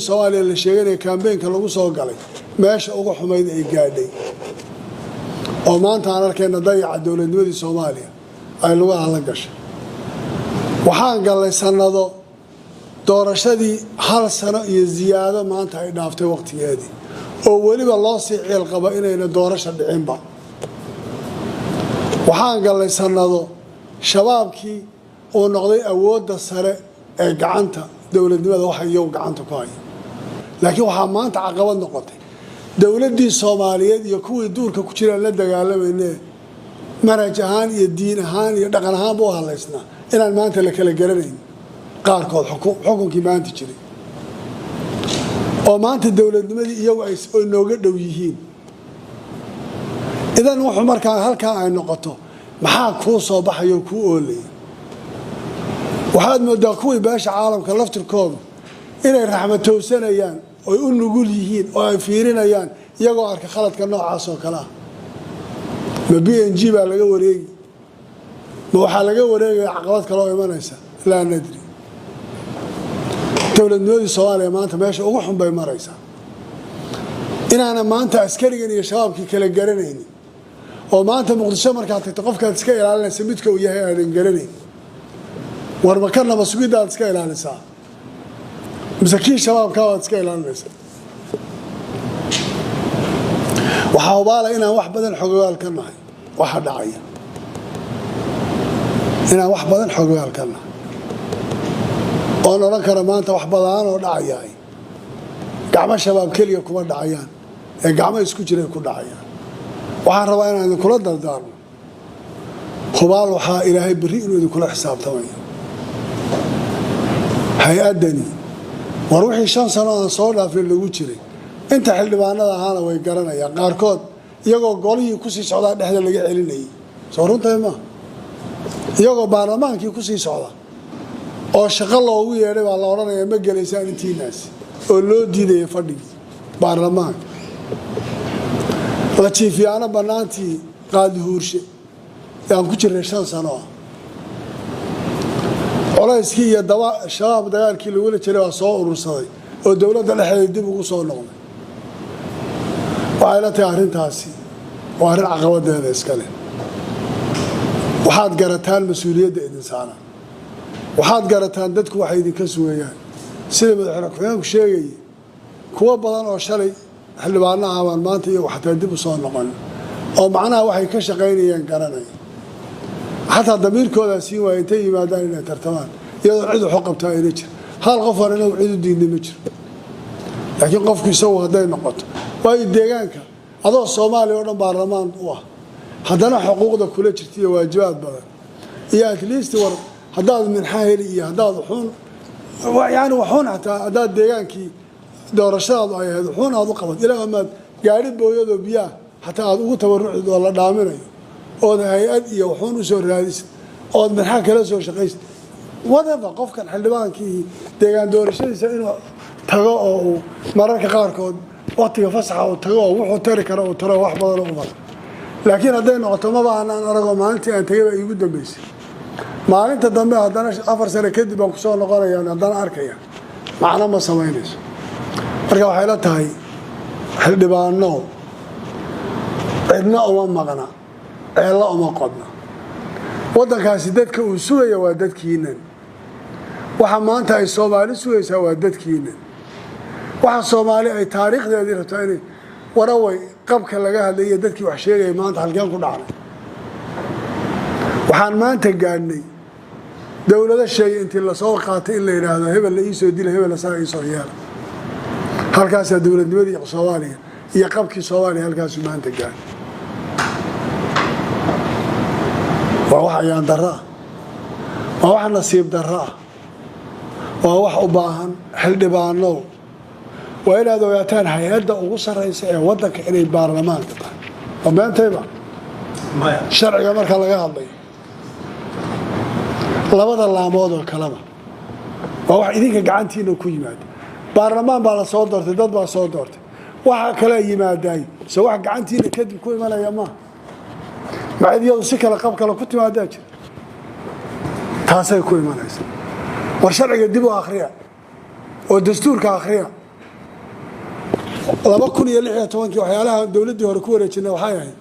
Soomaaliya la sheeganaya campaign-ka lagu soo galay meesha ugu xumayd ay gaadhay, oo maanta aan arkayna dayaca dowladnimadii Soomaaliya ay lugaha la gashay. Waxaan gallay sannado doorashadii hal sano iyo ziyaado maanta ay dhaaftay waqtigeedii, oo weliba loo sii ciil qabo inayna doorasha dhicinba. Waxaan gallay sannado Shabaabkii uu noqday awoodda sare ee gacanta dowladnimada waxa iyagu gacanta ku haya. Laakiin waxaa maanta caqabad noqotay dowladdii Soomaaliyeed iyo kuwii duurka ku jiraan la dagaalamayne, manhaj ahaan iyo diin ahaan iyo dhaqan ahaanba u hadlaysnaa, inaan maanta la kala garanayn qaarkood xukunkii maanta jiray, oo maanta dowladnimadii iyagu ay nooga dhow yihiin. Idan wuxuu markaa halkaa ay noqoto, maxaa kuu soo baxayo kuu oolaya? Waxaad moodaa kuwii beesha caalamka laftirkoodu inay raxmatowsanayaan oy u nugul yihiin oo ay fiirinayaan, iyagoo arka khaladka noocaas oo kale ah. Ma PNG baa laga wareegi? Ma waxaa laga wareegaya caqabad kale oo imanaysa? Laa nadri. Dowladnimadii Soomaaliya maanta meesha ugu xun bay maraysaa, inaana maanta askarigan iyo Shabaabkii kala garanaynin, oo maanta Muqdisho markaad tagto qofkaad iska ilaalinaysa midka uu yahay aadan garanayn. War ma ka naba sugiddaad iska ilaalisaa mise kii Shabaabkaa waad iska ilaalinaysaa? Waxaa hubaala inaan wax badan xogogaal ka nahay waxa dhacaya, inaan wax badan xogogaal ka nahay, oon odhan kara maanta wax badaanoo dhacayaay gacmo Shabaab keliya kuma dhacayaan ee gacmo isku jiray ku dhacayaan. Waxaan rabaa inaan idinkula dardaarmo. Hubaal waxaa Ilaahay berri inuu idinkula xisaabtamayo hay-addani. War wixii 5 sano aan soo dhaafin lagu jiray, inta xildhibaanada ahaana way garanayaan qaarkood, iyagoo golihii kusii socdaa dhexda laga celinayay. Soo runtay maa? Iyagoo baarlamaankii kusii socda oo shaqo loogu yeedhay baa la odhanayaa, "Ma gelaysaan intiinaasi," oo loo diidaya fadhigii baarlamaanka. La jiifiyaano bannaantii Qaadi Huurshe aan ku jirnay 5 sano ah, culayskii iyo daba Shabaab dagaalkii lagula jiray baa soo urursaday oo dowladda dhexdeeda dib ugu soo noqday. Waxay la tahay arrintaasi waa arrin caqabadeeda iskale. Waxaad garataan mas-uuliyadda idin saaran. Waxaad garataan dadku waxay idinka sugayaan. Sida madaxweyne ku-xigeenku sheegayay, kuwo badan oo shalay xildhibaanaha baan maanta iyagu xataa dib u soo noqon, oo macnaha waxay ka shaqaynayeen garanaya, xataa damiirkoodaa siin waaya intay yimaadaan inay tartamaan, iyadoo cid waxu qabtaa ayna jir. Hal qof hore inagu cid u diidnay ma jiro, laakiin qofku isagu hadday noqoto, waayo deegaanka adoo Soomaaliya oo dhan baarlamaan u ah, haddana xuquuqda kula jirta iyo waajibaad badan iyo at least, war haddaad minxa heli iyo haddaad wuxuun, yani waxuun, xataa haddaad deegaankii doorashadaadu ay ahayd wuxuun aad u qabat, ilaa amaad gaari booyadoo biyaah xataa aad ugu tabarucid oo la dhaaminayo, ood hay-ad iyo wuxuun usoo raadisid, ood minxa kala soo shaqaysid, whatever. Qofkan xildhibaankii deegaan doorashadiisa inuu tago oo uu mararka qaarkood waktiga fasaxa uu tago oo wuxuu tari karo uu taro, wax badan u mara. Laakiin hadday noqoto maba anaan aragoo, maalintii aan tegay baa iigu dambeysay, maalinta dambe haddana 4 sano kadib baan kusoo noqonaya, haddana arkaya, macno ma samaynayso. Marka waxay la tahay, xildhibaano cidna uma maqna, ceello uma qodna. Waddankaasi dadka uu sugaya waa dadkiinan. Waxa maanta ay Soomaali sugaysaa waa dadkiinan. Waxa Soomaali ay taariikhdeedii rabtaa inay waraway qabka laga hadlay iyo dadkii wax sheegaya maanta halkeen ku dhacnay. Waxaan maanta gaadhnay dowlado sheegay intii lasoo qaatay in la yidhaahdo, "Hebel la iisoo dila, hebel saa iisoo yeela." Halkaasaa dowladnimadii Soomaaliya iyo qabkii Soomaaliya halkaasuu maanta gaadhay. Waa wax ayaan darro ah, waa wax nasiib darro ah, waa wax u baahan. Xildhibaanow, waa inaad ogaataan hay-adda ugu sarraysa ee waddanka inay baarlamaanka tahay. Waa beentayba sharciga marka laga hadlayo labada laamood oo kaleba waa wax idinka gacantiina ku yimaada. Baarlamaan baa la soo doortay, dad baa soo doortay. Waxa kalea yimaadaay se wax gacantiina kadib ku imanaya maaha. Macid iyadu si kale qab kale ku timaadaa jira, taasay ku imanaysa. War sharciga dib u akhriya oo dastuurka akhriya. 2016-kii waxyaalaha dowladdii hore ku wareejinay waxay ahayd,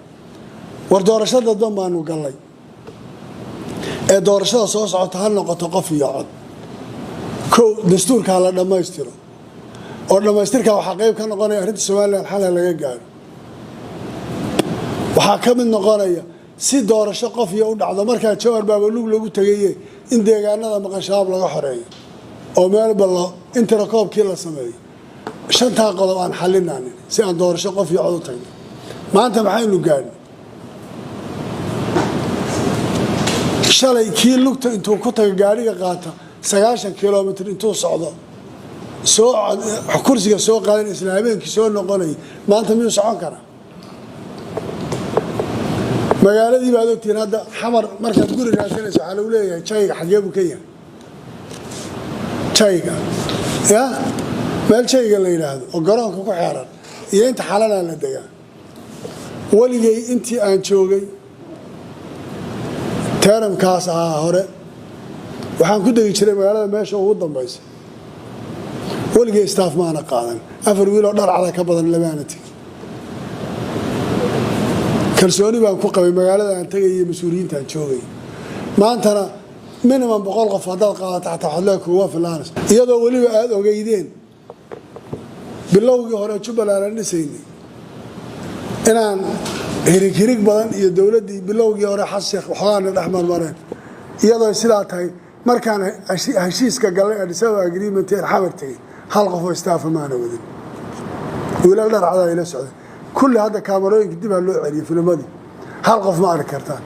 war doorasho dadban baanu gallay ee doorashada soo socota ha noqoto qof iyo cod. Kow, dastuurka ha la dhammaystiro, oo dhammaystirka waxaa qayb ka noqonaya arrinta Somaliland xal ha laga gaaro. Waxaa ka mid noqonaya si doorasho qof iyo u dhacdo markaa Jawhar baaba lug lagu tegaye in deegaanada maqan Shabaab laga xoreeyo oo meel ballo in tirakoobkii la sameeyo. Shantaa qodob aan xalinanin si aan doorasho qof iyo cod u tagno. Maanta maxaynu gaadhnay? Shalay kii lugta intuu ku taga gaadhiga qaata 90 kilomitr intuu socdo soo kursiga soo qaadan, isla habeenkii soo noqonaya, maanta miyuu socon karaa? Magaaladii baad ogtihiin hadda Xamar markaad guri raadsanayso waxaa lagu leeyahay jayga xagee buu ka yahay jayga, ya meel jayga la yidhaahdo oo garoonka ku xeeran iyo inta xalanaa la degaa. Weligay intii aan joogay teeramkaas ahaa hore waxaan ku degi jiray magaalada meesha ugu dambaysa. Weligay staff maana qaadan, afar wiiloo dhar cada ka badan lamaana tegin. Kalsooni baan ku qabay magaalada aan tegay iyo mas-uuliyiinta aan joogay. Maantana minimum 100 qof haddaad qaadato xataa waxaad leedahay kuga filaanaysa, iyadoo weliba aada ogeydeen bilowgii hore Jubbaland aan dhisaynay inaan hirig hirig badan iyo dowladdii bilowgii hore Xasan Sheekh waxoogaana dhex marmareen. Iyadoo sidaa tahay, markaan heshiiska gallay Addis Ababa agreement een Xamar tegey, hal qof oo staff ah maana wadin, wiilal dhar cadaa ila socday. Kulli hadda kaamarooyinka dib ha loo celiyey, filmadii hal qof ma arki kartaan.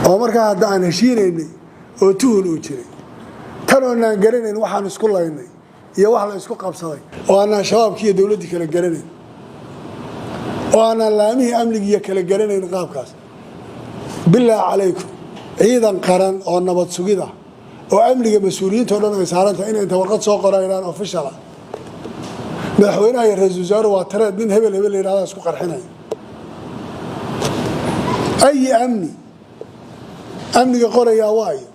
Oo markaa hadda aan heshiinaynay oo tuhun uu jiray, tan oonaan garanayn waxaan isku laynay iyo wax la isku qabsaday, oo aanaan shabaabkii iyo dowladdii kala garanayn, oo aanaan laamihii amnigiiyo kala garanayn qaabkaas. Bilaa calaykum, ciidan qaran oo nabad sugida oo amniga mas-uuliyiinta o dhan ay saarantahay inay inta warqad soo qoraynaan official ah, madaxweynaha iyo ra-isul wasaaruhu waa tareed nin hebel hebel la yidhahda isku qarxinaya. Ayi amni amniga qorayaa waayo?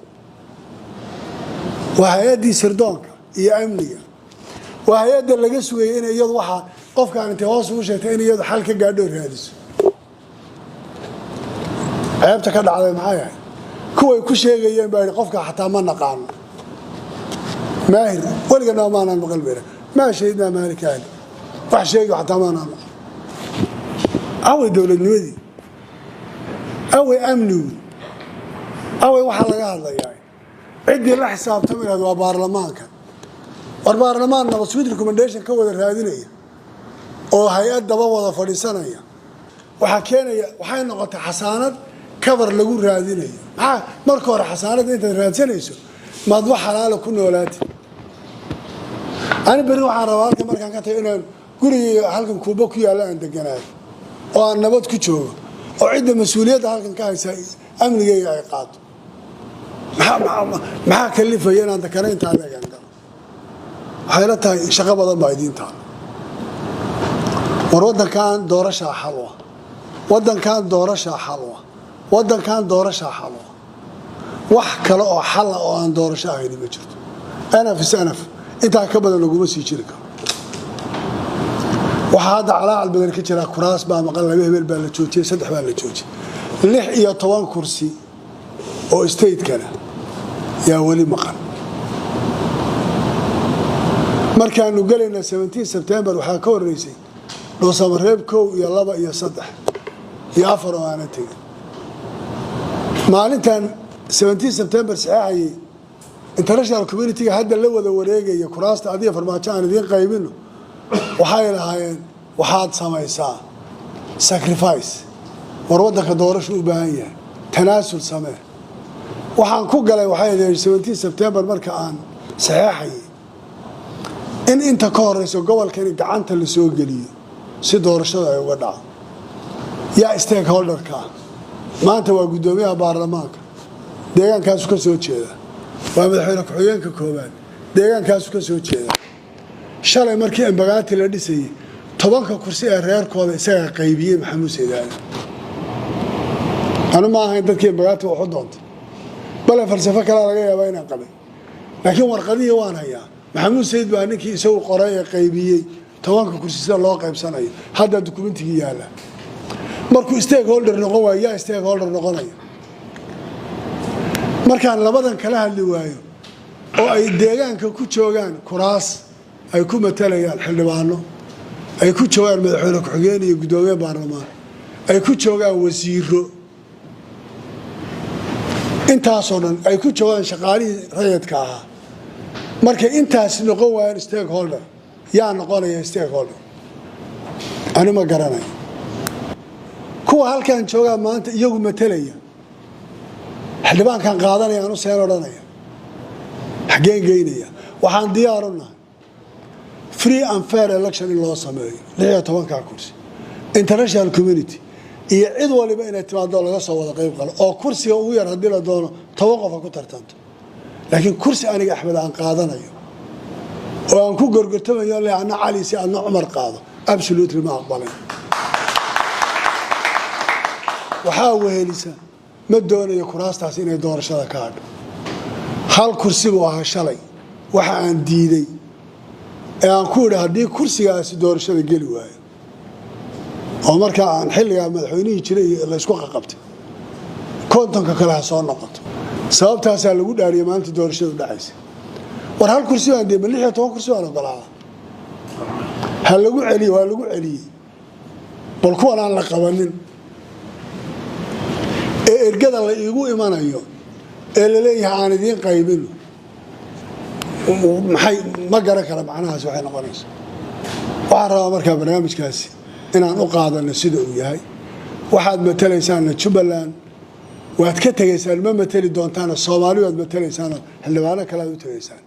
Waa hay-addii sirdoonka iyo amniga, waa hay-adda laga sugayay inay iyadu waxaa qofkaan intay hoos ugu sheegtay in iyadu xal ka gaadho raadiso. Ceebta ka dhacday maxay ahayd? Kuway ku sheegayeen baa yidhi qofka xataa ma naqaano, Maahir weliganaa maanaan maqal bayra maa shahidnaa maalika ahli wax sheegi xataa maanaan maqal. Away dowladnimadii? Away amnigii? Away waxaa laga hadlayaa? Ciddii la xisaabtami lahayd waa baarlamaanka. War baarlamaan nabad sugid recommendation ka wada raadinaya oo hay-ad daba wada fadhiisanaya waxaa keenaya waxay noqotay xasaanad cover lagu raadinayo. Maxaa marka hore xasaanadda intaad raadsanayso maad wax xalaala ku noolaati? Ani berri waxaan rabaa halkan markaan ka tago inaan gurigayga halkan Kuuba ku yaalla aan deganaayo oo aan nabad ku joogo oo cidda mas-uuliyadda halkan ka haysa amnigayga ay qaato. Maxaa kalifaya inaan dakana intaa leegaan galo? Waxay la tahay shaqo badan baa idiin taala. War waddankan doorashaa xal u ah, waddankan doorashaa xal u ah, waddankan doorashaa xal u ah. Wax kale oo xala oo aan doorasho ahayni ma jirto. Enough is enough. Intaa ka badan laguma sii jiri karo. Waxaa hadda calaacal badan ka jiraa kuraas baa maqan, laba hebel baa la joojiyey, saddex baa la joojiyey, 16 kursi oo stateka-na yaa weli maqan. Markaanu gelayna 17 September waxaa ka horeysay Dhuusamareeb 1 iyo 2 iyo 3 iyo 4 oo aanan tegin. Maalintan 17 September saxeexayay, international community-ga hadda la wada wareegaya kuraasta adiga Farmaajo aan idiin qaybino waxay lahaayeen waxaad samaysaa sacrifice, war waddanka doorashu u baahan yahay, tanaasul samee. Waxaan ku galay waxay ahayd 17 September marka aan saxeexayay in inta ka horeyso gobolkani gacanta la soo geliyo si doorashada ay uga dhacdo. Yaa stakeholderka ah maanta? Waa guddoomiyaha baarlamaanka, deegaankaasu ka soo jeeda. Waa madaxweyne ku-xigeenka koowaad, deegaankaasu ka soo jeeda. Shalay markii Embagaati la dhisayey, 10-ka kursi ee reerkooda isagaa qaybiyey Maxamuud Saydaale. Anu ma ahayn dadkii Embagaati waxu doontay, bale falsafo kalea laga yaabaa inaan qabay, laakiin warqadihii waan hayaa. Maxamuud Sayid baa ninkii isagu qoray ee qaybiyey 10-ka kursi sida loo qaybsanayo. Hadda document-igii yaalla. Markuu stakeholder noqon waayo, yaa stakeholder noqonaya? Markaan labadan kala hadli waayo oo ay deegaanka ku joogaan kuraas ay ku matalayaan, xildhibaano ay ku joogaan, madaxweyne ku-xigeen iyo guddoomiye baarlamaan ay ku joogaan, wasiiro intaasoo dhan ay ku joogaan, shaqaalihii rayadka ahaa, markay intaas noqon waayaan stakeholder, yaa noqonaya stakeholder? Ani ma garanayo. Kuwa halkan joogaa maanta iyagu matalaya, xildhibaankan qaadanaya anu seen odhanaya, xaggeen geynaya? Waxaan diyaar u nahay free and fair election in loo sameeyo 16-ka kursi, international community iyo cid waliba inay timaado, laga soo wada qayb qalo, oo kursiga ugu yar haddii la doono 10 qofa ku tartanto. Laakiin kursi aniga Axmed aan qaadanayo oo aan ku gorgortamayo le adna Cali si adna Cumar qaado, absolutely ma aqbalay. Waxaa wehelisa, ma doonayo kuraastaas inay doorashada ka hadho. Hal kursi buu ahaa shalay waxa aan diiday ee aan ku idhi haddii kursigaasi doorashada geli waayo, oo markaa aan xilligaa madaxweynihii jiray iyo laysku qaqabtay, 50-ka kale ha soo noqoto. Sababtaasaa lagu dhaariyay maalinta doorashadu dhacaysa. War hal kursi baan diiday, ma 16 kursi baan ogolaada? Ha lagu celiye. Waa lagu celiyey. Bal kuwan aan la qabanin ee ergada la iigu imanayo ee laleeyahay aan idiin qaybino, maxay? Ma garan kara macnahaas waxay noqonaysa. Waxaan rabaa markaa barnaamijkaasi inaan u qaadano sida uu yahay. Waxaad matalaysaanna Jubbaland waad ka tegaysaan, ma mateli doontaana. Soomaali waad matelaysaanoo xildhibaano kale aad u tegaysaan,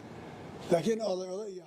laakiin oday oday iyo